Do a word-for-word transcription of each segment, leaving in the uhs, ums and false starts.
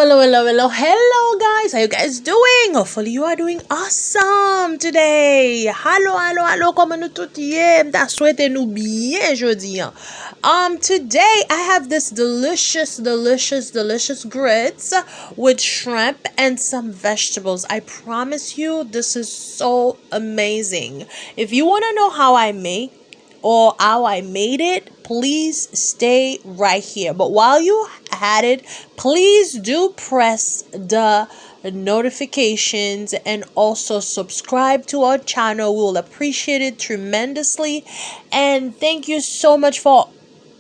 Hello, hello, hello, hello, guys. How you guys doing? Hopefully you are doing awesome today. Hello, hello, hello. Kòman nou tout ye? M ta swete nou byen jodi an. Um, today I have this delicious, delicious, delicious grits with shrimp and some vegetables. I promise you, this is so amazing. If you want to know how I make or how I made it, please stay right here. But while you had it, please do press the notifications and also subscribe to our channel. We will appreciate it tremendously. And thank you so much for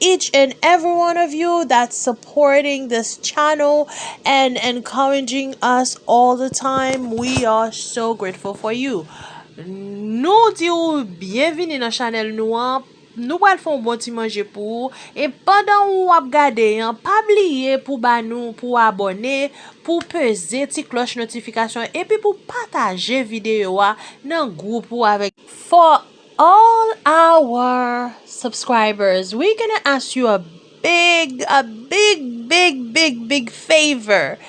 each and every one of you that's supporting this channel and encouraging us all the time. We are so grateful for you. Nou di w byenvini nan chanèl nou an. Nou pral fè yon bon ti manje pou ou. E pandan ou ap gade an, pa bliye pou ba nou, pou abòne, pou peze ti klòch notifikasyon, epi pou pataje videyo a nan gwoup ou avèk. For all our subscribers, we're gonna ask you a big, a big, big, big, big favor.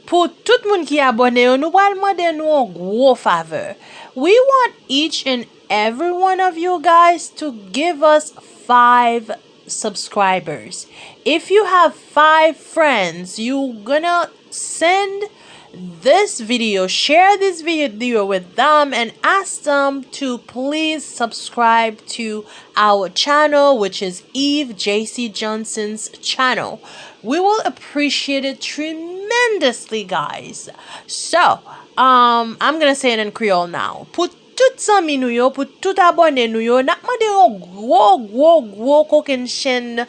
Pou tout moun ki abòne yo, nou pral mande nou yon gwo favè. We want each and every one of you guys to give us five subscribers. If you have five friends, you gonna send this video, share this video with them, and ask them to please subscribe to our channel, which is Eve J C Johnson's channel. We will appreciate it tremendously, guys. So, um, I'm gonna say it in Creole now. Pou tout zanmi nou yo, pou tout abòne nou yo, n ap mande yon gwo, gwo, gwo kokennchenn,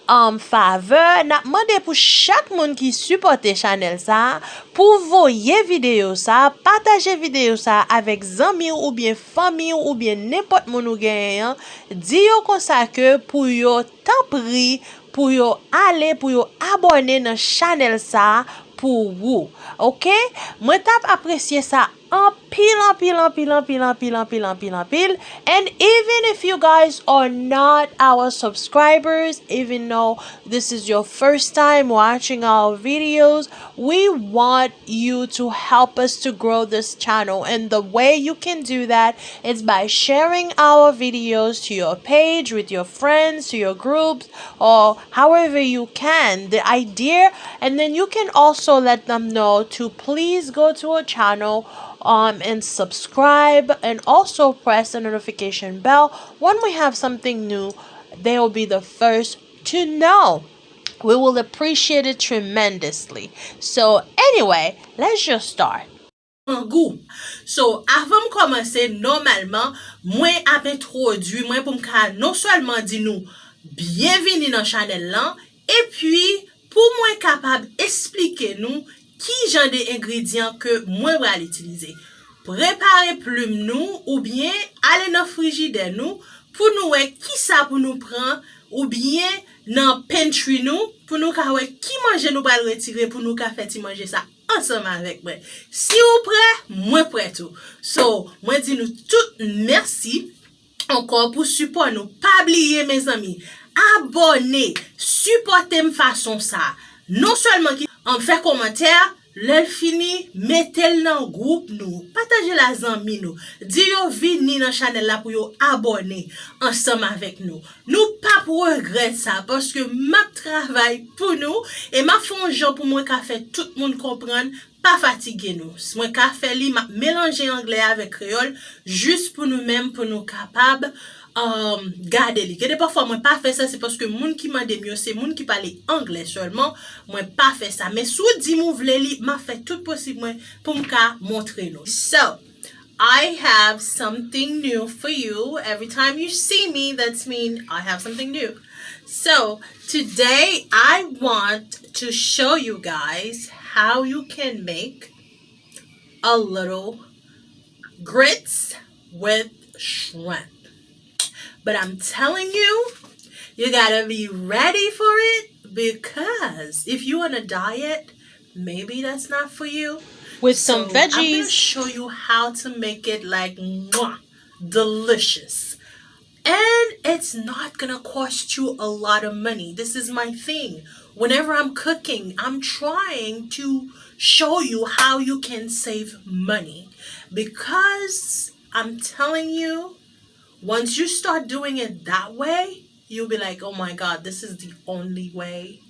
um, favè. N ap mande pou chak moun ki sipòte chanèl sa a, pou voye videyo sa a, pataje videyo sa a avèk zanmi w oubyen fanmi w oubyen nenpòt moun ou genyen an. Di yo konsa ke pou yo, tanpri, pou yo ale, pou yo abòne nan chanèl sa a pou ou. Oke? Mwen t ap apresye sa anpil, anpil, anpil, anpil, anpil, anpil, anpil, anpil. And even if you guys are not our subscribers, even though this is your first time watching our videos, we want you to help us to grow this channel. And the way you can do that is by sharing our videos to your page, with your friends, to your groups, or however you can, the idea. And then you can also let them know to please go to our channel, um, and subscribe, and also press the notification bell. When we have something new, they will be the first to know. We will appreciate it tremendously. So, anyway, let's just start. Grangou. So, avan m kòmanse, nòmalman, mwen ap entwodui mwen pou m ka non sèlman di nou byenvini nan chanèl lan, epi pou mwen kapab esplike nou ki jan de engredyan ke mwen pral itilize. Prepare plim nou oubyen ale nan frijidè nou pou nou wè kisa pou nou pran oubyen nan pantry nou pou nou ka wè ki manje nou pral retire pou nou ka fè ti manje sa ansanm avèk mwen. Si ou prè, mwen prè tou. So, mwen di nou tout mèsi ankò pou sipò nou. Pa bliye, mezanmi, abòne, sipòte m fason sa. Non sèlman ki, um, fè kòmantè, lè l fini, mete l nan gwoup nou, pataje l a zanmi nou, di yo vini nan chanèl la pou yo abòne ansanm avèk nou. Nou p ap regrèt sa, paske m ap travay pou nou e m ap fè yon jan pou mwen ka fè tout moun konprann, pa fatige nou. Mwen ka fè li, m ap melanje anglè avèk kreyòl, jis pou nou menm, pou nou kapab, um, gade li. Gen de pafwa mwen pa fè sa, se paske moun ki mande m yo, se moun ki pale anglè sèlman, mwen pa fè sa. Men si w di m ou vle li, m ap fè tout posib mwen pou m ka montre nou. So, I have something new for you. Every time you see me, that's mean I have something new. So, today I want to show you guys how you can make a little grits with shrimp. But I'm telling you, you gotta be ready for it, because if you on a diet, maybe that's not for you. With some veggies. So, I'm gonna show you how to make it, like, mwah, delicious. And it's not gonna cost you a lot of money. This is my thing. Whenever I'm cooking, I'm trying to show you how you can save money, because I'm telling you, once you start doing it that way, you'll be like, "Oh my God, this is the only way."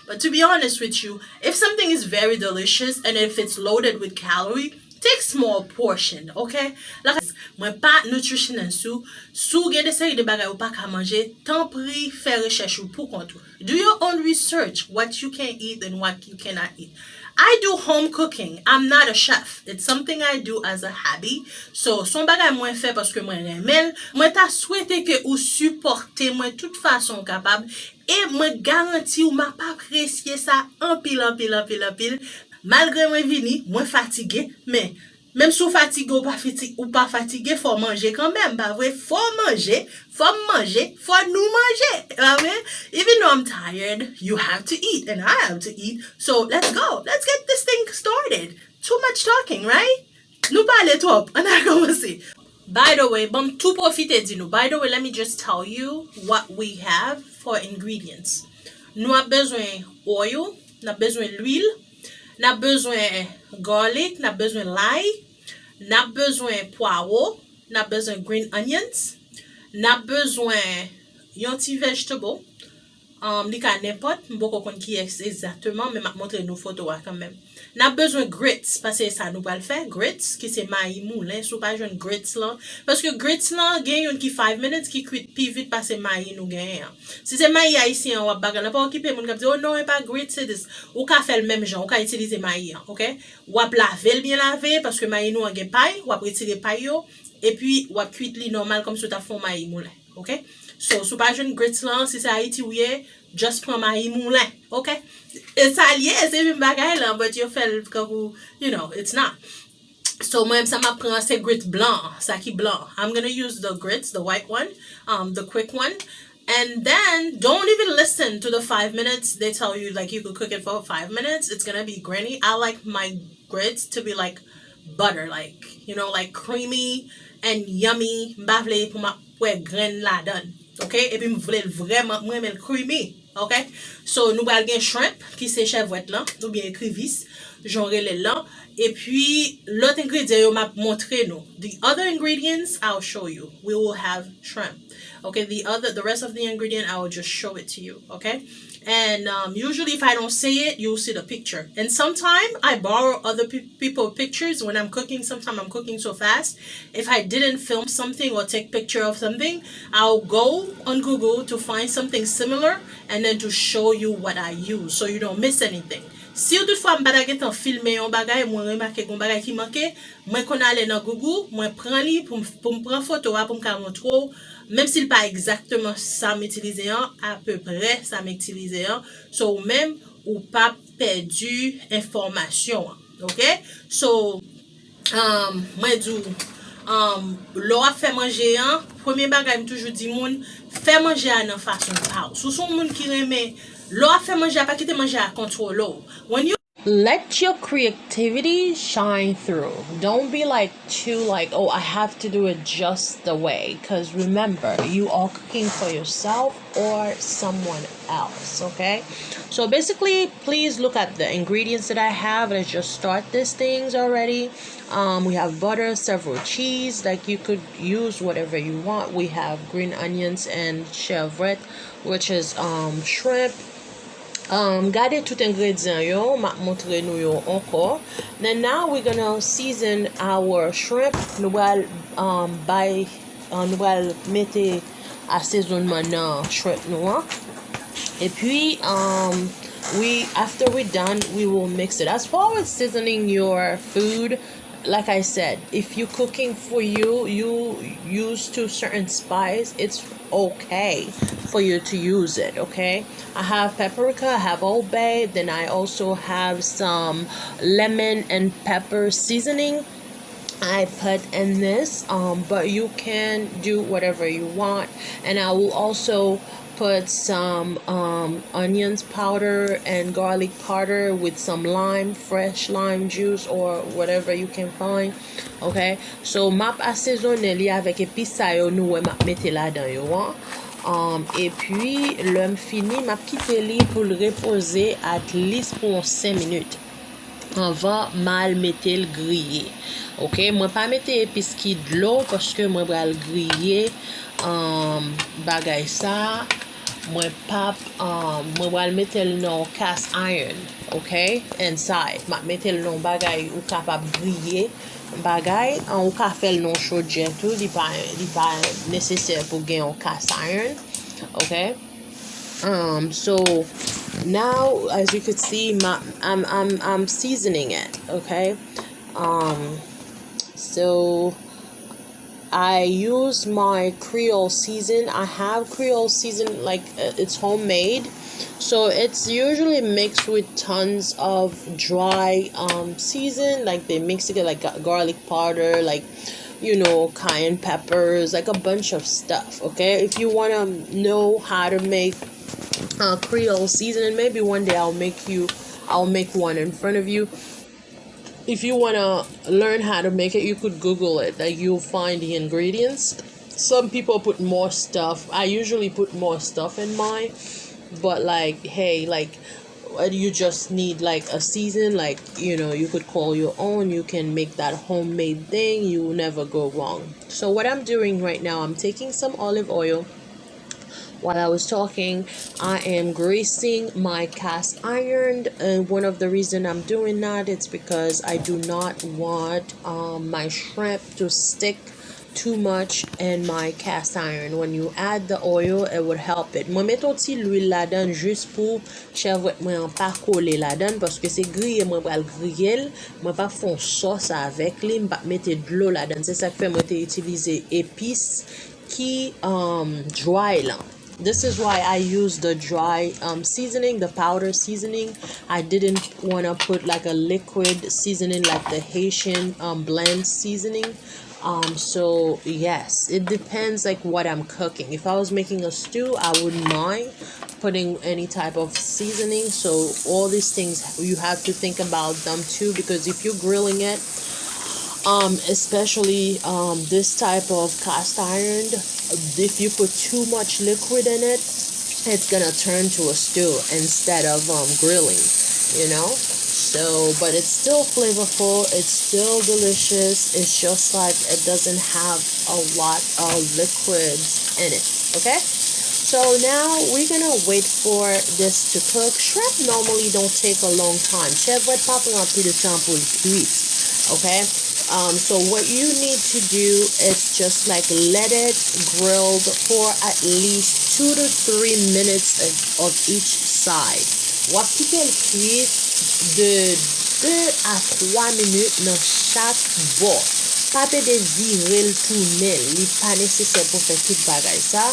But to be honest with you, if something is very delicious and if it's loaded with calorie, take small portion, okay? Like, mwen pa nutritionist ou, si w gen de seri de bagay ou pa ka manje, tanpri fè rechèch ou pou kont ou. Do your own research, what you can eat and what you cannot eat. I do home cooking. I'm not a chef. It's something I do as a hobby. So, se yon bagay mwen fè paske mwen renmen l. Mwen ta swete ke ou sipòte mwen tout fason w kapab. E mwen garanti w, m ap apresye sa anpil, anpil, anpil, anpil. Malgre mwen vini, mwen fatige, men menm si w fatige, ou pa fiti-, ou pa fatige, fò w manje kanmenm, pa vre? Fò w manje, fò m manje, fò nou manje, pa vre? Even though I'm tired, you have to eat, and I have to eat. So, let's go. Let's get this thing started. Too much talking, right? Nou pale twòp. Ann al kòmanse. By the way, ban m tou pwofite di nou. By the way, let me just tell you what we have for ingredients. Nou ap bezwen oil, n ap bezwen lwil, n ap bezwen garlic, n ap bezwen lay, n ap bezwen pwawo, n ap bezwen green onions, n ap bezwen yon ti vegetable. Um, li ka nenpòt, m poko konn kiyès egzakteman, men m ap montre nou foto a kanmenm. N ap bezwen grits, paske e sa nou pral fè, grits, ki se mayi moulen, si w pa jwenn grits lan. Paske grits lan, gen youn ki five minutes, ki kwit pi vit pase mayi nou genyen an. Si se mayi ayisyen an w ap bagay la, pa okipe moun k ap di, "Oh non, e pa grits, se this." Ou ka fè l menm jan, ou ka itilize mayi an, oke? W ap lave l byen lave, paske mayi nou an gen pay, w ap retire pay yo, epi w ap kwit li nòmal kòmsi w t ap fè yon mayi moulen. Oke? So, si w pa jwenn grits lan, si se Ayiti ou ye, just pran mayi moulen. Oke? E sa l ye, se menm bagay lan, but yo fè l kankou, you know, it's not. So, mwen menm sa m ap pran se grits blan, sa ki blan. I'm gonna use the grits, the white one, um, the quick one. And then don't even listen to the five minutes they tell you, like, you could cook it for five minutes. It's gonna be grainy. I like my grits to be, like, butter, like, you know, like, creamy and yummy. M pa vle pou m ap wè grenn ladan l, oke? Epi m vle l vrèman, mwen renmen l creamy, oke? So, nou pral gen shrimp, ki se chèvwèt lan, oubyen ekrivis, jan w rele l lan. Epi, lòt engredyan yo m ap montre nou. The other ingredients, I'll show you. We will have shrimp. Okay, the other, the rest of the ingredient, I will just show it to you, okay? And, um, usually, if I don't say it, you'll see the picture. And sometimes I borrow other pe- people pictures when I'm cooking. Sometimes I'm cooking so fast. If I didn't film something or take picture of something, I'll go on Google to find something similar and then to show you what I use so you don't miss anything. Si w toutfwa m pa ta gentan filme yon bagay, mwen remake gen yon bagay ki manke, mwen konn ale nan Google, mwen pran li pou m, pou m pran foto a, pou m ka montre w, menm si l pa egzakteman sa m itilize an, apeprè sa m itilize an. So, ou menm, ou p ap pèdi enfòmasyon an. Oke? So, um, mwen di w, um, lè w ap fè manje an, premye bagay m toujou di moun, fè manje a nan fason pa w. Si w se yon moun ki renmen, lè w ap fè manje a, pa kite manje a kontwole w. When you Let your creativity shine through. Don't be like too like, "Oh, I have to do it just the way." Because remember, you are cooking for yourself or someone else, okay? So basically, please look at the ingredients that I have. Let's just start these things already. Um, we have butter, several cheese. Like, you could use whatever you want. We have green onions and chèvwèt, which is, um, shrimp. Um, gade tout engredyan yo, m ap montre nou yo ankò. Then now we're gonna season our shrimp. Nou pral, um, bay, uh, nou pral mete asezonman nan shrimp nou an. Epi, um, we, after we done, we will mix it. As far as seasoning your food, like I said, if you cooking for you, you used to certain spice, it's okay for you to use it, okay? I have paprika, I have Old Bay, then I also have some lemon and pepper seasoning I put in this, um, but you can do whatever you want. And I will also put some, um, onions powder and garlic powder with some lime, fresh lime juice or whatever you can find. Okay? So, m ap asezonnen li avèk epis sa yo nou wè m ap mete ladan yo an. Um, epi, lè m fini, m ap kite li pou l repoze at least pou yon senk minit anvan m al mete l griye. Oke, mwen pa mete epis ki dlo paske mwen pral griye, um, bagay sa. Mwen p ap, um, mwen pral mete l nan yon cast iron, oke, inside. M ap mete l nan yon bagay ou kapab griye bagay, an, ou ka fè l nan yon chodyè tou, li pa, li pa nesesè pou gen yon cast iron, oke? Um, so now, as you could see, my, I'm, I'm, I'm seasoning it, okay? Um, so I use my Creole season. I have Creole season, like, uh, it's homemade. So it's usually mixed with tons of dry, um, season. Like, they mix it like ga- garlic powder, like, you know, cayenne peppers, like a bunch of stuff, okay? If you want to know how to make uh, Creole seasoning, maybe one day I'll make you, I'll make one in front of you. If you want to learn how to make it, you could Google it. Like, you'll find the ingredients. Some people put more stuff. I usually put more stuff in mine, but, like, hey, like, uh, you just need, like, a season, like, you know, you could call your own. You can make that homemade thing. You will never go wrong. So what I'm doing right now, I'm taking some olive oil. While I was talking, I am greasing my cast iron, and one of the reason I'm doing that, it's because I do not want, um, my shrimp to stick too much in my cast iron. When you add the oil, it would help it. Mwen mete yon ti lwil ladan jis pou chèvwèt mwen an pa kole ladan, paske se griye mwen pral griye l. Mwen p ap fè yon sòs avèk li, m p ap mete dlo ladan. Se sa k fè mwen te itilize epis ki, um, dry lan. This is why I use the dry, um, seasoning, the powder seasoning. I didn't want to put, like, a liquid seasoning, like the Haitian, um, blend seasoning. Um, so yes, it depends, like, what I'm cooking. If I was making a stew, I wouldn't mind putting any type of seasoning. So all these things, you have to think about them too, because if you're grilling it, um, especially, um, this type of cast iron, if you put too much liquid in it, it's gonna turn to a stew instead of, um, grilling, you know? So, but it's still flavorful, it's still delicious, it's just, like, it doesn't have a lot of liquids in it, okay? So now we're gonna wait for this to cook. Shrimp normally don't take a long time. Chèvwèt pa pran anpil tan pou l kwit, okay? Um, so what you need to do is just, like, let it grilled for at least two to three minutes of, of each side. W ap kite l kwit de de a twa minit nan chak bò. Pa pede vire l tounen l. Li pa nesesè pou fè tout bagay sa.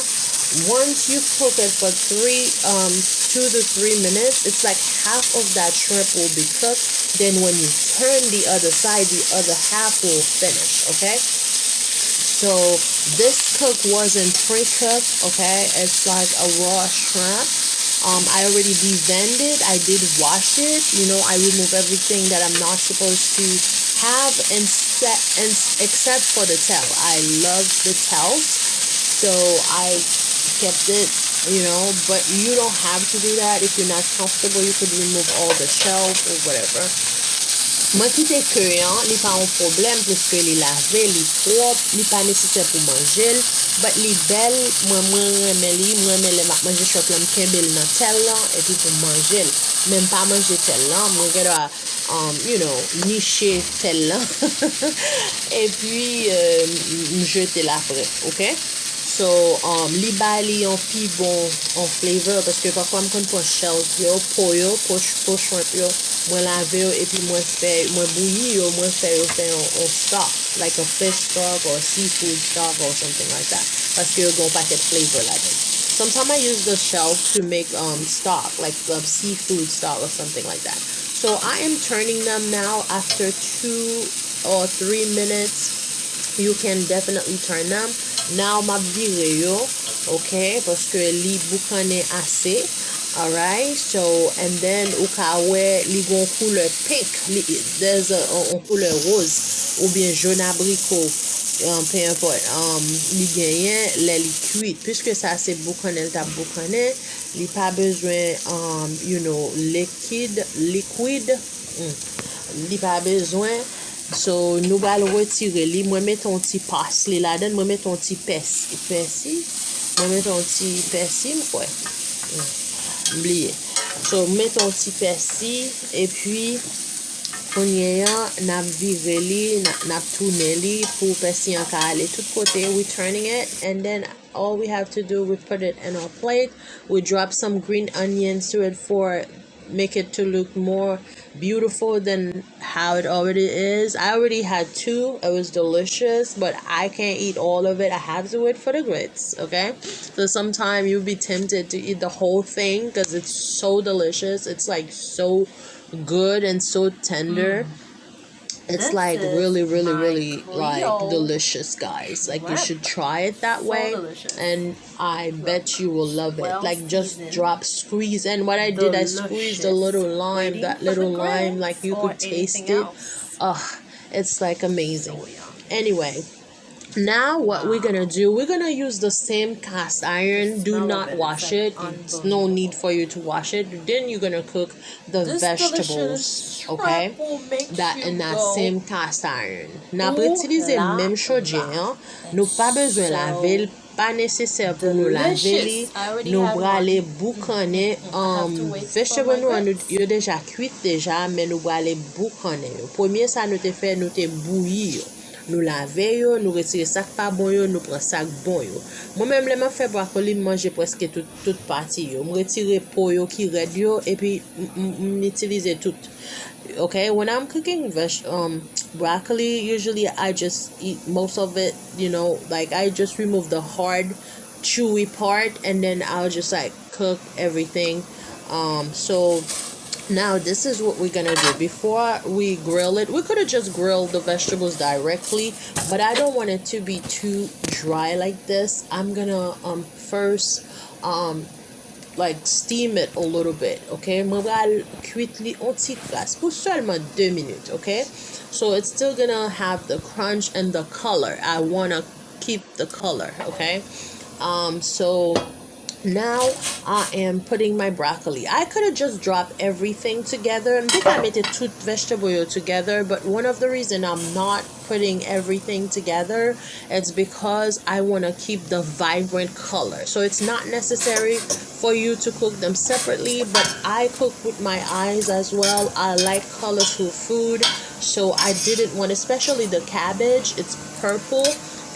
Once you cook it for three, um, two to three minutes, it's like half of that shrimp will be cooked. Then when you turn the other side, the other half will finish, okay? So this cook wasn't pre-cooked, okay? It's like a raw shrimp. Um, I already deveined it. I did wash it. You know, I remove everything that I'm not supposed to have, and, se- and s- except for the tail. I love the tails, so I kept it. You know, but you don't have to do that. If you're not comfortable, you could remove all the shells or whatever. Mwen kite ke an, li pa yon pwoblèm, piske li lave, li pwòp, li pa nesesè pou manje l, but li bèl, mwen, mwen renmen li, mwen renmen lè m ap manje shrimp lan, m kenbe l nan tèl lan, epi pou m manje l. Men m pa manje tèl lan, mwen gen dwa, um, you know, niche tèl lan, epi, euh, m, m jete l apre, oke? So, um, li ba li yon pi bon, yon flavor, paske pafwa m konn pran shells yo, po yo, po, po shrimp yo, mwen lave yo, epi mwen fè, mwen bouyi yo, mwen fè yo fè yon, yon stock, like a fish stock or seafood stock or something like that. Paske yo gen yon pakèt flavor ladan. Sometimes I use the shells to make, um, stock, like the seafood stock or something like that. So I am turning them now after two or three minutes. You can definitely turn them. Now m ap vire yo, oke, paske li boukannen ase. Alright, so, and then ou ka wè li gon koulè pink, li, there's a, on, on koulè woz, oubyen jòn abriko. um, peu importe, um, li genyen lè li kwit. Piske sa se boukannen l t ap boukannen, li pa bezwen, um, you know, likid, liquid. Mm. Li pa bezwen. So, nou pral retire li. Mwen mete yon ti parsley ladan l. Mwen mete yon ti pèsi. Pèsi. Mwen mete yon ti pèsi, m kwè. Mm. M bliye. So, mete yon ti pèsi. Epi, kounye a, n ap vire li, n ap, n ap tounen li pou pèsi an ka ale tout kote. We turning it, and then all we have to do, we put it in our plate. We drop some green onions to it for make it to look more beautiful than how it already is. I already had two. It was delicious, but I can't eat all of it. I have to wait for the grits, okay? So sometimes you'll be tempted to eat the whole thing because it's so delicious. It's, like, so good and so tender. It's, like, really, really, really, like, delicious, guys. Like, you should try it that way, and I bet you will love it. Like, just drop, squeeze. And what I did, I squeezed a little lime, that little lime, like, you could taste it. Ugh, it's, like, amazing. Anyway, now what we're gonna do, we're gonna use the same cast iron. Do not wash it. It's no need for you to wash it. Then you're gonna cook the vegetables, okay? That in that same cast iron. N ap itilize menm chodye an. Nou pa bezwen lave l, pa nesesè pou nou lave li. Nou prale boukannen, um, vegetable nou an, nou, yo deja kwit deja, men nou prale boukannen yo. Premye sa nou te fè, nou te bouyi yo. Nou lave yo, nou retire sa k pa bon yo, nou pran sa k bon yo. Mwen menm, lè m ap fè bwakoli, m manje prèske tout, tout pati yo. M retire po yo ki rèd yo, epi m, m, m itilize tout. Okay, when I'm cooking veg, um, broccoli, usually I just eat most of it, you know, like, I just remove the hard, chewy part, and then I'll just, like, cook everything. Um, so now this is what we're gonna do. Before we grill it, we could have just grilled the vegetables directly, but I don't want it to be too dry like this. I'm gonna, um, first, um, like, steam it a little bit, okay? Mwen pral kwit li yon ti kras pou sèlman de minit, okay? So it's still gonna have the crunch and the color. I wanna keep the color, okay? Um, so now I am putting my broccoli. I could have just dropped everything together. M te ka mete tout vegetable yo together, but one of the reason I'm not putting everything together, it's because I want to keep the vibrant color. So it's not necessary for you to cook them separately, but I cook with my eyes as well. I like colorful food, so I didn't want, especially the cabbage, it's purple.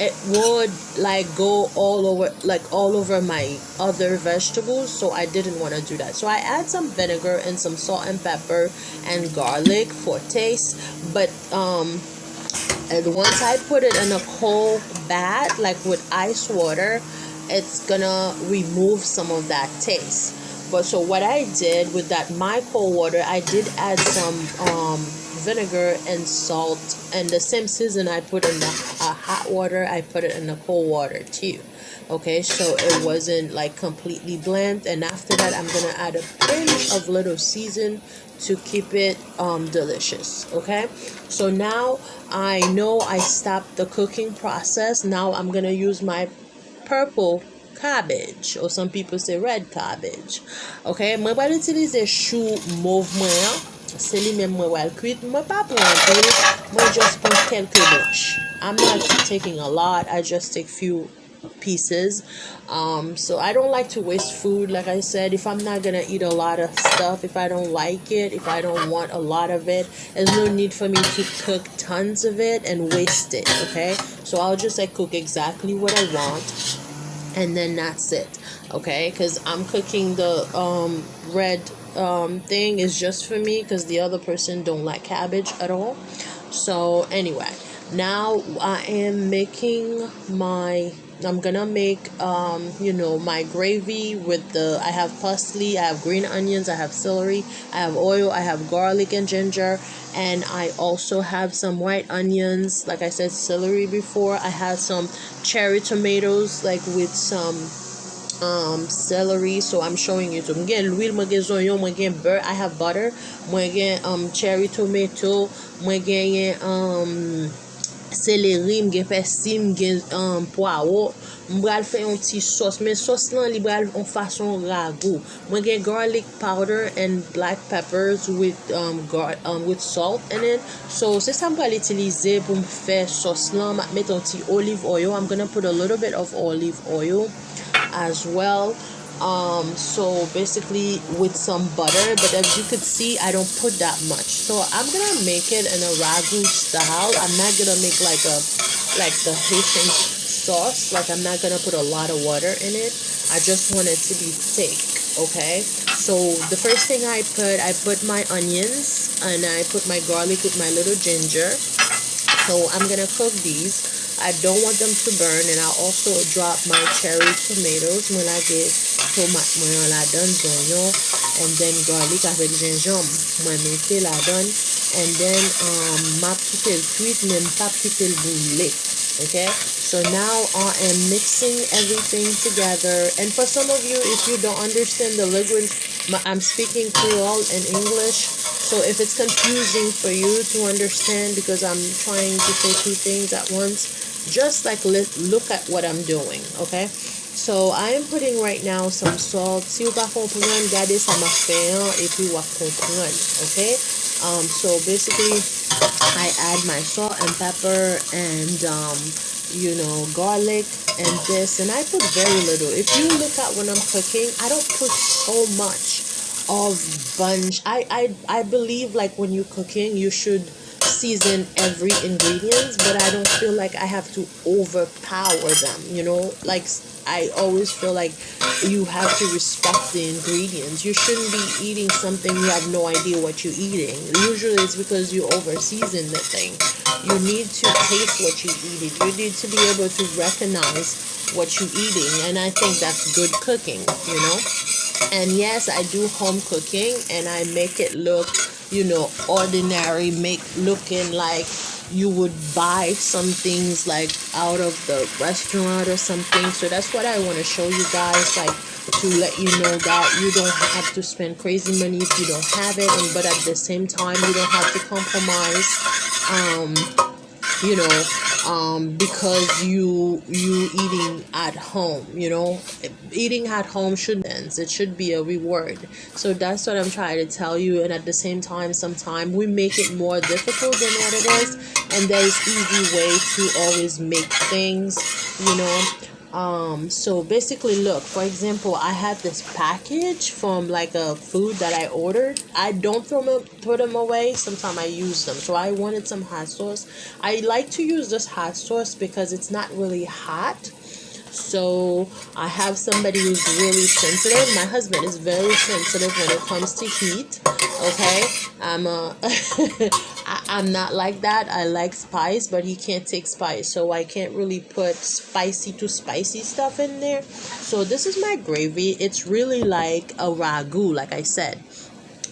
It would, like, go all over, like, all over my other vegetables, so I didn't want to do that. So I add some vinegar and some salt and pepper and garlic for taste, but, um, and once I put it in a cold bath, like, with ice water, it's gonna remove some of that taste. But so what I did with that, my cold water, I did add some, um, vinegar and salt, and the same season I put in the, uh, hot water, I put it in the cold water too. Okay, so it wasn't, like, completely bland. And after that, I'm gonna add a pinch of little season to keep it, um, delicious. Okay, so now I know I stopped the cooking process. Now I'm gonna use my purple cabbage, or some people say red cabbage. Okay, mwen pral itilize chou mov mwen an. Se li menm mwen pral kwit. Mwen pa pran anpil. Mwen just pran kèlke branch. I'm not taking a lot. I just take few pieces. Um, so I don't like to waste food. Like I said, if I'm not gonna eat a lot of stuff, if I don't like it, if I don't want a lot of it, there's no need for me to cook tons of it and waste it, okay? So I'll just, like, cook exactly what I want, and then that's it, okay? Because I'm cooking the, um, red, um, thing is just for me, because the other person don't like cabbage at all. So anyway, now I am making my I'm gonna make, um, you know, my gravy with the, I have parsley, I have green onions, I have celery, I have oil, I have garlic and ginger, and I also have some white onions, like I said, celery before. I have some cherry tomatoes, like, with some, um, celery. So I'm showing you too. Mwen gen lwil, mwen gen zonyon, mwen gen bè, I have butter, mwen gen, um, cherry tomato, mwen genyen, um, seleri, m gen pèsi, m gen um, pwawo. M pral fè yon ti sòs, men sòs lan li pral yon fason ragou. Mwen gen garlic powder and black peppers with um, gar um, with salt in it. So se sa m pral itilize pou m fè sòs lan. M ap mete yon ti olive oil. I'm gonna put a little bit of olive oil as well. Um, so basically with some butter, but as you could see, I don't put that much. So I'm gonna make it in a ragu style. I'm not gonna make like a like the Haitian sauce. Like I'm not gonna put a lot of water in it. I just want it to be thick. Okay. So the first thing I put, I put my onions and I put my garlic with my little ginger. So I'm gonna cook these. I don't want them to burn, and I also drop my cherry tomatoes. Mwen lage tomat mwen an ladan, zonyon, and then garlic avèk jenjanm. Mwen mete ladan, and then um, m ap kite l kwit, men m p ap kite l boule. Okay? So now I am mixing everything together. And for some of you, if you don't understand the language, I'm speaking Creole and English. So if it's confusing for you to understand because I'm trying to say two things at once, just like li- look at what I'm doing, okay? So I am putting right now some salt. Si w pa konprann, gade sa m ap fè an, epi w ap konprann, okay? Um, so basically, I add my salt and pepper and um, you know, garlic and this, and I put very little. If you look at when I'm cooking, I don't put so much of bunch. I I I believe like when you're cooking, you should season every ingredients, but I don't feel like I have to overpower them, you know? Like I always feel like you have to respect the ingredients. You shouldn't be eating something you have no idea what you're eating. Usually it's because you overseason the thing. You need to taste what you eat. You need to be able to recognize what you're eating. And I think that's good cooking, you know? And yes, I do home cooking and I make it look, you know, ordinary, make looking like you would buy some things like out of the restaurant or something. So that's what I want to show you guys, like to let you know that you don't have to spend crazy money if you don't have it, and but at the same time you don't have to compromise um you know um because you you eating at home, you know, eating at home should it should be a reward. So that's what I'm trying to tell you. And at the same time, sometimes we make it more difficult than what it is. And there is easy way to always make things, you know. Um, so basically, look, for example, I had this package from like a food that I ordered. I don't throw them, throw them away. Sometimes I use them. So I wanted some hot sauce. I like to use this hot sauce because it's not really hot. So I have somebody who's really sensitive. My husband is very sensitive when it comes to heat. Okay, I'm a, I, I'm not like that. I like spice, but he can't take spice, so I can't really put spicy, too spicy stuff in there. So this is my gravy. It's really like a ragu, like I said.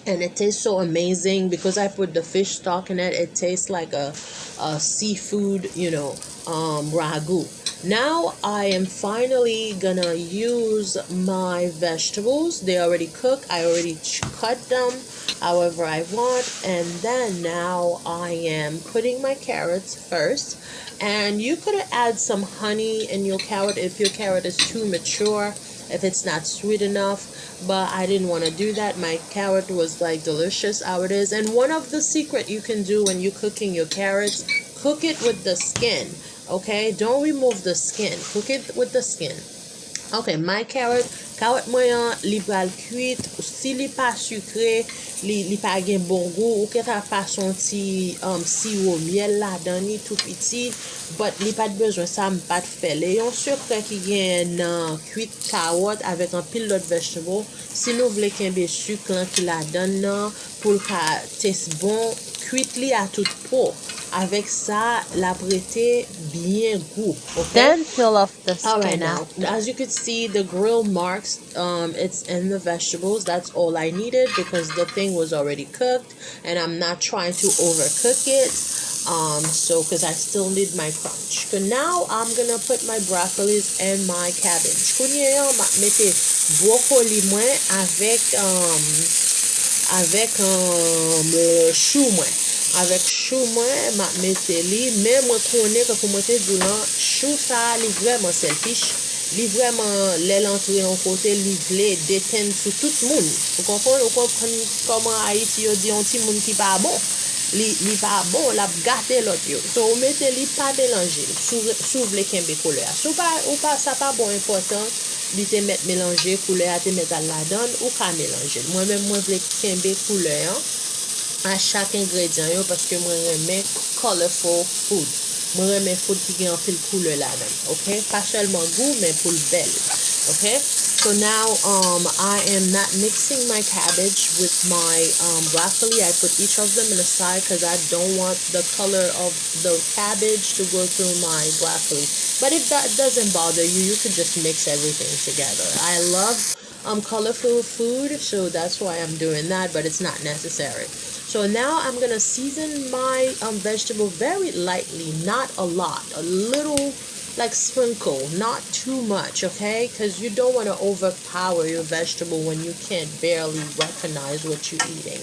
And it tastes so amazing because I put the fish stock in it. It tastes like a, a seafood, you know, um, ragu. Now I am finally gonna use my vegetables. They already cooked. I already ch- cut them however I want. And then now I am putting my carrots first. And you could add some honey in your carrot if your carrot is too mature, if it's not sweet enough. But I didn't want to do that. My carrot was like delicious how it is. And one of the secret you can do when you're cooking your carrots, cook it with the skin. Okay? Don't remove the skin. Cook it with the skin. Okay, my carrot, kawòt mwen an, li pral kwit. Si li pa sikre, li, li pa gen bon gou, ou ka ta pase yon ti um, siwo myèl ladan li tou piti. But li pa t bezwen sa, m pa t fè l. E yon sekrè ki gen nan kwit kawòt avèk anpil lòt vegetable, si nou vle kenbe sik lan ki ladan nan pou l ka test bon, kwit li a tout po. Avèk sa, l ap rete byen gou. Okay? Then peel off the skin. All right, now, as you could see, the grill marks, um, it's in the vegetables. That's all I needed because the thing was already cooked. And I'm not trying to overcook it. Um, so, because I still need my crunch. So now I'm gonna put my broccolis and my cabbage. Kounye a, m ap mete brokoli mwen avèk, um, avèk um, chou mwen. Avèk chou mwen, m ap mete li, men mwen konnen, tankou mwen te di w lan, chou sa a, li vrèman selfish. Li vrèman, lè l antre yon kote, li vle detenn sou tout moun. Ou konprann? Ou konprann kòman Ayiti yo di yon timoun ki pa bon? Li, li pa bon, l ap gate lòt yo. So, ou mete li, pa melanje l. Si w, si w vle kenbe koulè a. Si w pa, ou pa, sa pa bon enpòtan, li te mèt melanje, koulè a te mèt al ladan l, ou ka melanje l. Mwen menm, mwen vle kenbe koulè an a chak engredyan yo, paske mwen renmen colorful food. Mwen renmen food ki gen anpil koulè ladan l, ok? Pa sèlman gou, men pou l bèl, ok? So now, um, I am not mixing my cabbage with my, um, broccoli. I put each of them in a side because I don't want the color of the cabbage to go through my broccoli. But if that doesn't bother you, you could just mix everything together. I love um, colorful food, so that's why I'm doing that, but it's not necessary. So now I'm gonna season my, um, vegetable very lightly, not a lot, a little, like, sprinkle, not too much, okay? Because you don't want to overpower your vegetable when you can't barely recognize what you're eating.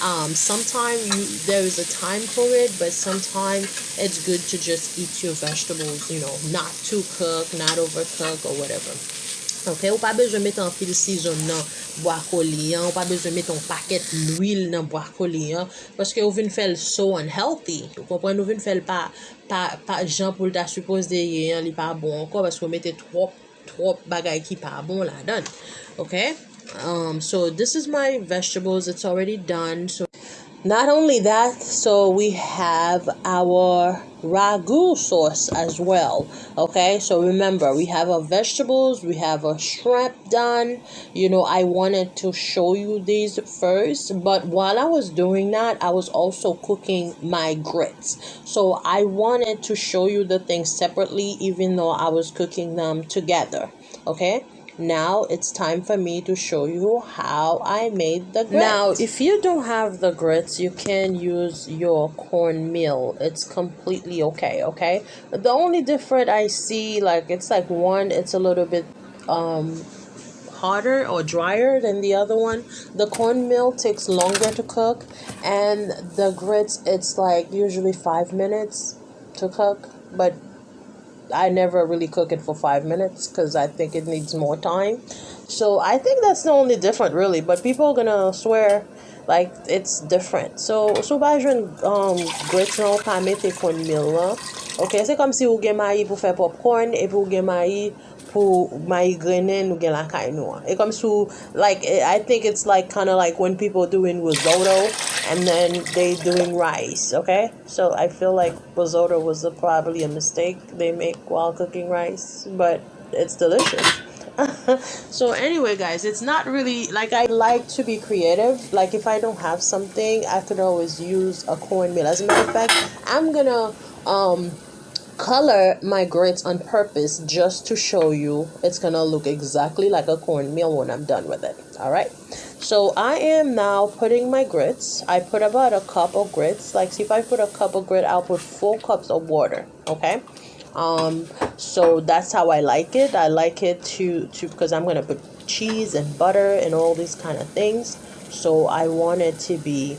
Um, sometimes you, there is a time for it, but sometimes it's good to just eat your vegetables, you know, not too cook, not overcook or whatever. Ok, ou pa bezwen mete anpil season nan bwakoli an, ou pa bezwen mete yon pakèt lwil nan bwakoli an, paske ou vin fè l so unhealthy. Ou konprann, ou vin fè l pa, pa, pa jan pou l ta sipoze ye an, li pa bon ankò, paske ou mete twòp, twòp bagay ki pa bon ladan l. Ok? Um, so this is my vegetables, it's already done. So not only that, so we have our ragu sauce as well. Okay, so remember, we have our vegetables, we have our shrimp done. You know, I wanted to show you these first, but while I was doing that, I was also cooking my grits. So I wanted to show you the things separately, even though I was cooking them together. Okay? Now it's time for me to show you how I made the grits. Now, if you don't have the grits, you can use your cornmeal. It's completely okay, okay? The only difference I see, like, it's like one, it's a little bit um harder or drier than the other one. The cornmeal takes longer to cook, and the grits, it's like usually five minutes to cook, but I never really cook it for five minutes because I think it needs more time. So I think that's the only different, really. But people are gonna swear like it's different. So, si w pa jwenn um, grits lan, ou ka mete cornmeal lan. Ok, se kòm si ou gen mayi pou fè popcorn, epi ou gen mayi pou mayi grennen nou gen lakay nou an. E kòm si w, like, I think it's like kind of like when people doing risotto and then they doing rice, okay? So I feel like risotto was a, probably a mistake they make while cooking rice, but it's delicious. So anyway, guys, it's not really like, I like to be creative. Like, if I don't have something, I could always use a cornmeal. As a matter of fact, I'm gonna um color my grits on purpose just to show you. It's gonna look exactly like a cornmeal when I'm done with it. All right. So I am now putting my grits. I put about a cup of grits. Like, see, if I put a cup of grit, I'll put four cups of water. Okay. Um, so that's how I like it. I like it to, to, because I'm gonna put cheese and butter and all these kind of things. So I want it to be,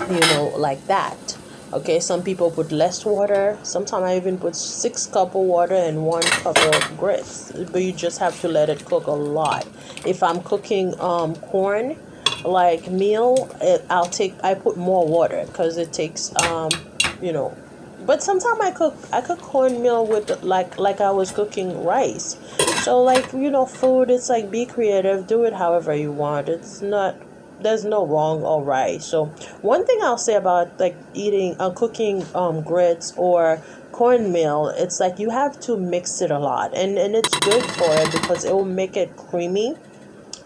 you know, like that. Okay, some people put less water. Sometimes I even put six cup of water and one cup of grits. But you just have to let it cook a lot. If I'm cooking um corn, like, meal, it, I'll take, I put more water because it takes um you know. But sometimes I cook, I cook cornmeal with, like, like I was cooking rice. So, like, you know, food, it's like, be creative, do it however you want. It's not, there's no wrong or right. So one thing I'll say about, like, eating, uh, cooking um grits or cornmeal, it's like you have to mix it a lot, and and it's good for it because it will make it creamy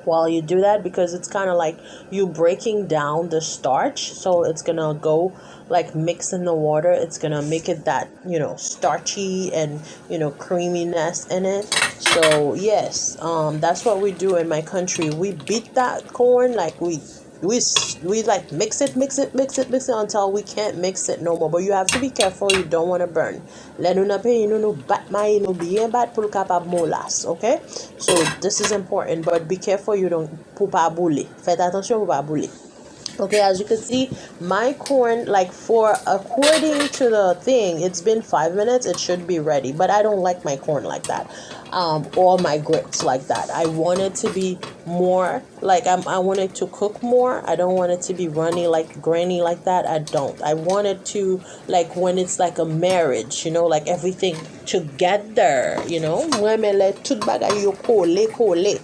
while you do that, because it's kind of like you breaking down the starch, so it's gonna go, like, mix in the water. It's gonna make it that, you know, starchy and, you know, creaminess in it. So yes, um that's what we do in my country. We beat that corn, like, we we s- we like mix it, mix it, mix it, mix it until we can't mix it no more. But you have to be careful, you don't want to burn. Lè nou nan peyi nou, nou bat mayi nou byen bat pou l kapab molas, ok? So this is important, but be careful you don't, pou pa boule. Fèt atansyon pou pa boule. Okay, as you can see, my corn, like, for, according to the thing, it's been five minutes, it should be ready. But I don't like my corn like that, um, or my grits like that. I want it to be more, like, I'm, I want it to cook more. I don't want it to be runny, like, grainy like that. I don't. I want it to, like, when it's like a marriage, you know, like, everything together, you know. Mwen renmen lè tout bagay yo kole, kole.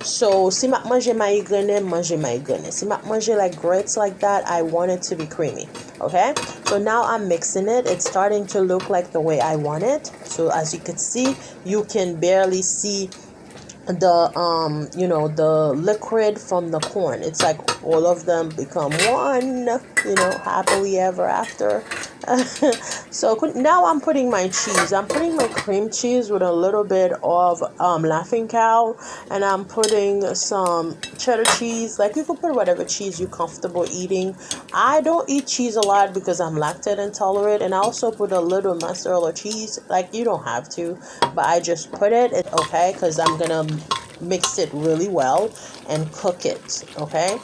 So, si m ap manje mayi grennen, m manje mayi grennen. Si m ap manje, like, grits like that, I want it to be creamy. Okay? So now I'm mixing it. It's starting to look like the way I want it. So as you can see, you can barely see the, um you know, the liquid from the corn. It's like all of them become one, you know, happily ever after. So now I'm putting my cheese. I'm putting my cream cheese with a little bit of, um, Laughing Cow, and I'm putting some cheddar cheese. Like, you can put whatever cheese you're comfortable eating. I don't eat cheese a lot because I'm lactose intolerant, and I also put a little mozzarella cheese. Like, you don't have to, but I just put it, it okay, because I'm gonna mix it really well and cook it, okay?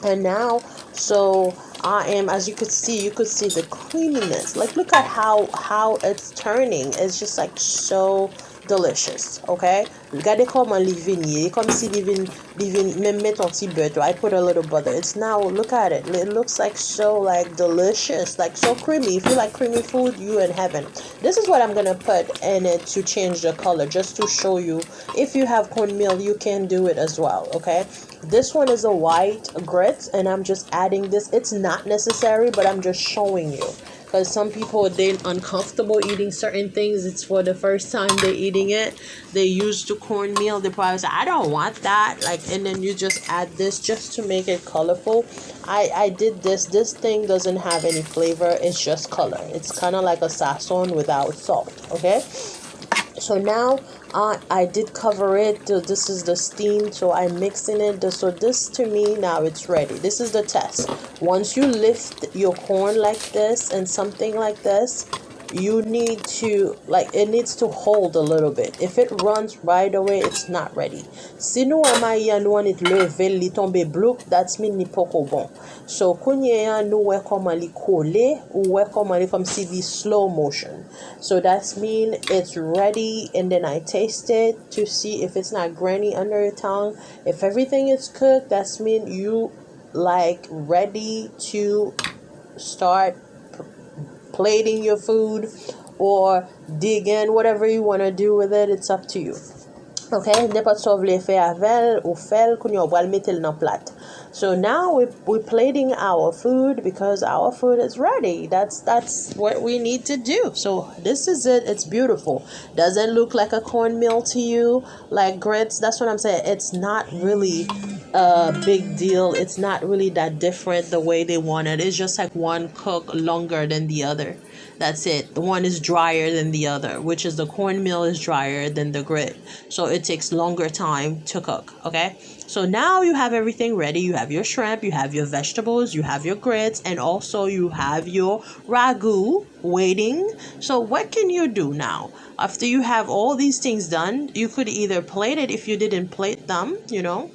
And now, so I am, as you could see, you could see the creaminess. Like, look at how, how it's turning. It's just, like, so delicious, okay? Gade kòman li vin ye. E kòmsi li vin, li vin, menm met yon ti bè tou. I put a little butter. It's now, look at it. It looks, like, so, like, delicious, like, so creamy. If you like creamy food, you in heaven. This is what I'm gonna put in it to change the color, just to show you. If you have cornmeal, you can do it as well, okay? This one is a white grits, and I'm just adding this. It's not necessary, but I'm just showing you. Because some people, they uncomfortable eating certain things. It's for the first time they eating it. They used to cornmeal. They probably say, "I don't want that." Like, and then you just add this just to make it colorful. I, I did this. This thing doesn't have any flavor. It's just color. It's kind of like a sazon without salt, okay? So now, uh, I did cover it. So this is the steam. So I'm mixing it. So this, to me, now it's ready. This is the test. Once you lift your corn like this and something like this, you need to, like, it needs to hold a little bit. If it runs right away, it's not ready. Si nou wè mayi an, nou annik leve l, li tonbe bloup, that's mean li poko bon. So, kounye a, nou wè kòman li kole, ou wè kòman li kòmsi li slow motion. So, that's mean it's ready, and then I taste it to see if it's not grainy under your tongue. If everything is cooked, that's mean you, like, ready to start plating your food or digging, whatever you want to do with it, it's up to you. Okay, nenpòt sa w vle fè avè l, ou fè l, kounye a w pral mete l nan plat. So now we, we plating our food because our food is ready. That's, that's what we need to do. So this is it. It's beautiful. Does it look like a cornmeal to you? Like grits? That's what I'm saying. It's not really a big deal. It's not really that different the way they want it. It's just like one cook longer than the other. That's it. One is drier than the other, which is the cornmeal is drier than the grit. So it takes longer time to cook, okay? So now you have everything ready. You have your shrimp, you have your vegetables, you have your grits, and also you have your ragu waiting. So what can you do now? After you have all these things done, you could either plate it if you didn't plate them, you know,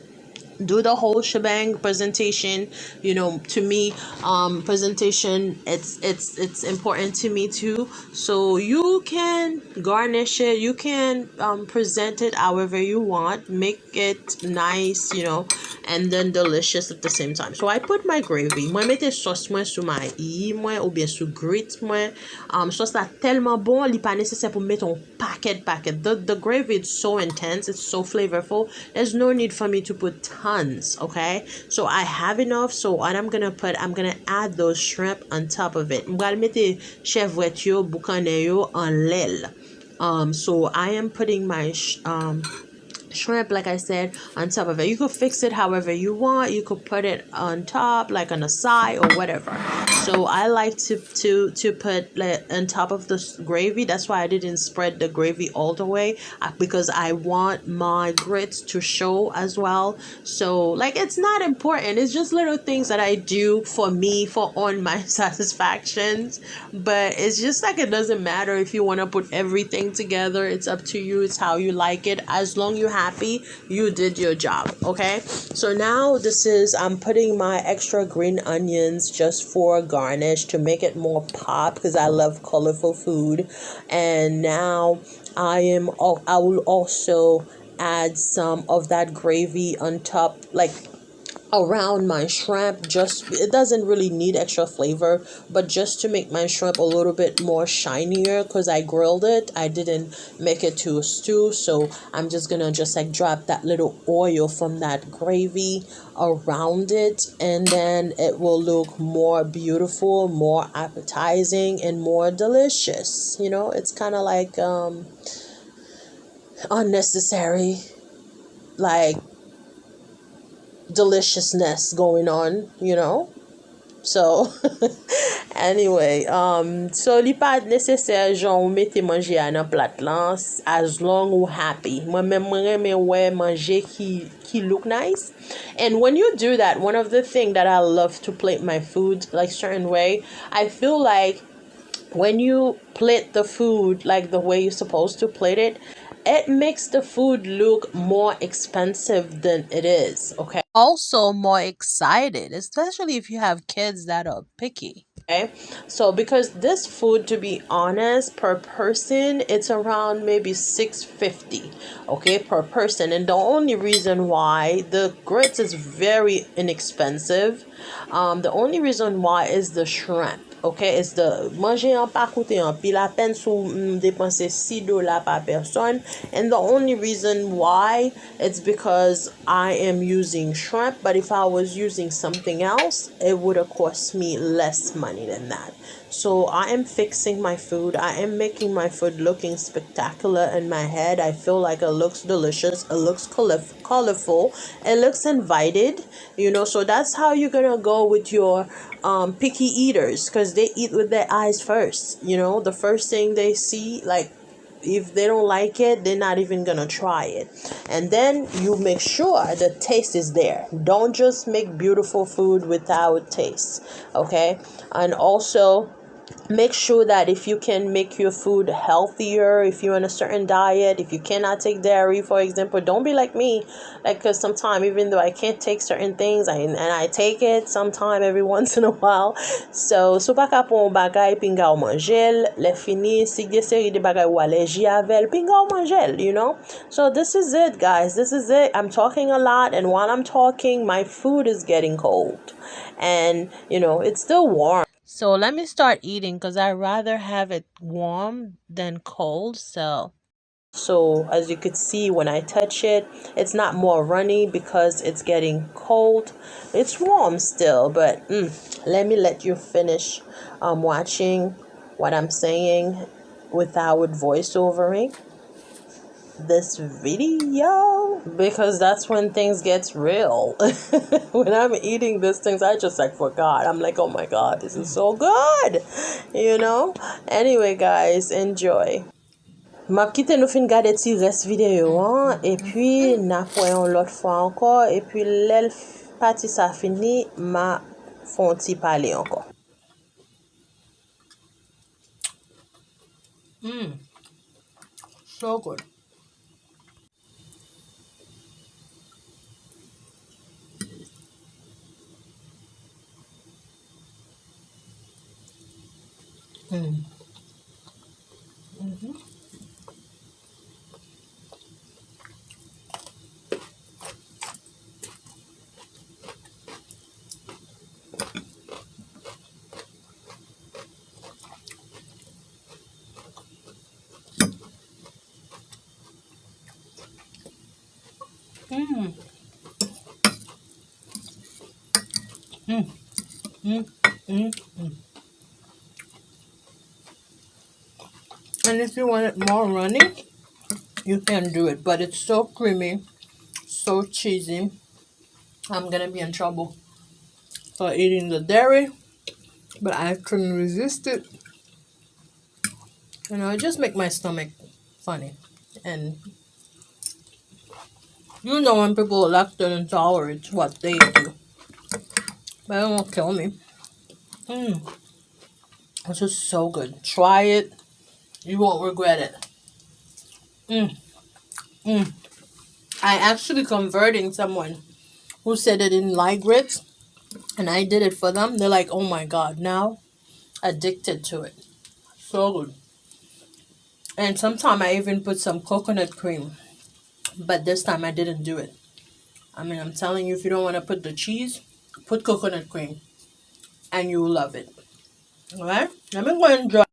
do the whole shebang presentation. You know, to me, um presentation, it's it's it's important to me too. So you can garnish it, you can um present it however you want, make it nice, you know, and then delicious at the same time. So I put my gravy. Mwen mete sòs mwen sou mayi mwen oubyen sou grit mwen. Um, sòs la tèlman bon, li pa nesesè pou m mete yon pakèt pakèt. The, the gravy, it's so intense, it's so flavorful. There's no need for me to put tons, okay? So I have enough. So what I'm gonna put, I'm gonna add those shrimp on top of it. M pral mete chèvwèt yo, boukannen yo anlè l. Um, so I am putting my sh- um shrimp, like I said, on top of it. You could fix it however you want. You could put it on top, like on the side or whatever. So I like to to to put, like, on top of the s- gravy. That's why I didn't spread the gravy all the way, uh, because I want my grits to show as well. So, like, it's not important. It's just little things that I do for me, for on my satisfactions. But it's just like, it doesn't matter if you want to put everything together. It's up to you. It's how you like it. As long you're happy, you did your job, okay? So now this is, I'm putting my extra green onions just for garnish to make it more pop, because I love colorful food. And now I am al- I will also add some of that gravy on top, like, around my shrimp. Just, it doesn't really need extra flavor, but just to make my shrimp a little bit more shinier, because I grilled it, I didn't make it to a stew. So I'm just gonna just, like, drop that little oil from that gravy around it, and then it will look more beautiful, more appetizing, and more delicious. You know, it's kind of like, um, unnecessary, like, deliciousness going on, you know? So, anyway, um, so li pa nesesè jan ou mete manje a nan plat lan, as long ou happy. Mwen menm, mwen renmen wè manje ki, ki look nice. And when you do that, one of the thing that I love to plate my food, like, certain way, I feel like when you plate the food, like, the way you're supposed to plate it, it makes the food look more expensive than it is, okay? Also more excited, especially if you have kids that are picky. Okay, so because this food, to be honest, per person, it's around maybe six fifty, okay, per person. And the only reason why, the grits is very inexpensive. Um, the only reason why is the shrimp. Okay, it's the, manje an pa koute anpil, apèn si w, mm, depanse sis dola pa pèsòn. And the only reason why, it's because I am using shrimp, but if I was using something else, it would have cost me less money than that. So I am fixing my food. I am making my food looking spectacular in my head. I feel like it looks delicious. It looks colorf- colorful. It looks invited. You know, so that's how you're gonna go with your, um, picky eaters, because they eat with their eyes first. You know, the first thing they see, like, if they don't like it, they're not even gonna try it. And then you make sure the taste is there. Don't just make beautiful food without taste, okay? And also, make sure that if you can make your food healthier, if you're on a certain diet, if you cannot take dairy, for example, don't be like me. Like, 'cause sometimes, even though I can't take certain things, I, and I take it sometime every once in a while. So, si w pa ka pran yon bagay, pinga w manje l. Lè fini, si gen seri de bagay ou alèji avè l, pinga w manje l, you know? So, this is it, guys. This is it. I'm talking a lot, and while I'm talking, my food is getting cold. And, you know, it's still warm. So, let me start eating, 'cause I rather have it warm than cold. So, so as you could see, when I touch it, it's not more runny because it's getting cold. It's warm still, but, mm, let me let you finish, um, watching what I'm saying without voiceovering this video, because that's when things gets real. When I'm eating these things, I just, like, forgot. I'm like, "Oh my God, this is so good," you know? Anyway, guys, enjoy. M ap kite nou fin gade ti rès videyo an, epi n ap wè yon lòt fwa ankò, epi lè l f- pati sa fini, m a fè yon ti pale ankò. Mm. So good. Mm. Mm-hmm. Mm. Mm. Mm, mm, mm. And if you want it more runny, you can do it. But it's so creamy, so cheesy. I'm gonna be in trouble for eating the dairy. But I couldn't resist it. You know, it just make my stomach funny. And you know when people lactose intolerant, what they do. But it won't kill me. Mm. This is so good. Try it. You won't regret it. Mm. Mm. I actually converting someone who said they didn't like grits, and I did it for them. They're like, "Oh my God, now addicted to it." So good. And sometimes I even put some coconut cream, but this time I didn't do it. I mean, I'm telling you, if you don't want to put the cheese, put coconut cream, and you will love it. All right? Let me go enjoy.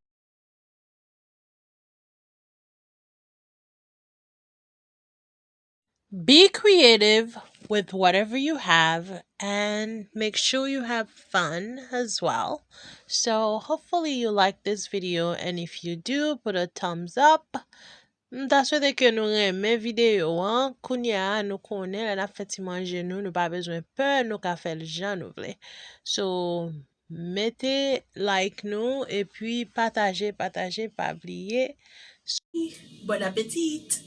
Be creative with whatever you have and make sure you have fun as well. So hopefully you like this video, and if you do, put a thumbs up. M ta swete ke nou renmen videyo an. Kounye a, nou konnen lè n ap fè ti manje nou, nou pa bezwen pè, nou ka fè l jan nou vle. So, mete like nou, epi pataje, pataje, pa bliye. Bon appetit!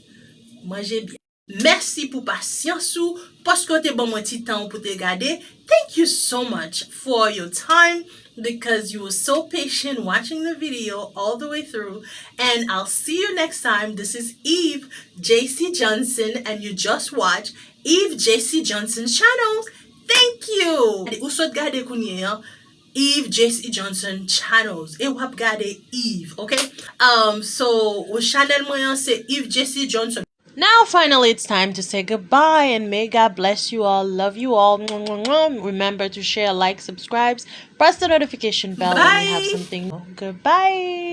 Manje byen. Mèsi pou pasyans ou, paske w te ban mwen ti tan w pou te gade. Thank you so much for your time, because you were so patient watching the video all the way through. And I'll see you next time. This is Eve J C Johnson, and you just watched Eve J C Johnson Channels. Thank you! Ou sot gade kounye an, Eve J C Johnson Channels. E w ap gade Eve, ok? Um, so, chanèl mwen an se Eve J C Johnson. Now, finally, it's time to say goodbye, and may God bless you all, love you all. Mwah, mwah, mwah. Remember to share, like, subscribe, press the notification bell when we have something. Goodbye.